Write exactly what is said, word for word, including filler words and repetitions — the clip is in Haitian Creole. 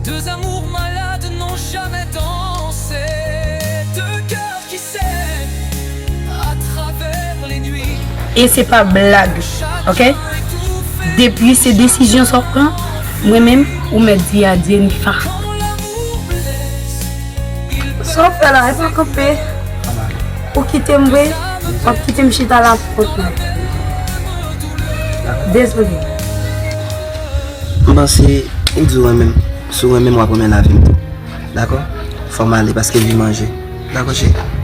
Deux amours malades n'ont jamais dansé. Deux cœurs qui s'aiment à travers les nuits. E se pa blag, ok? Depi se desizyon sa w pran, mwen menm, ou mèt di adye Nifa. Quand l'amour blesse, il Sa w fè la, e pa kanpe. Ou kite m vre, w ap kite m chita la pou kont mwen. Dezole. M panse, m di w renmen m. Si w renmen m, w ap renmen lavi m tou. Dakò? Fò m ale paske vi manje. Dakò, cheri?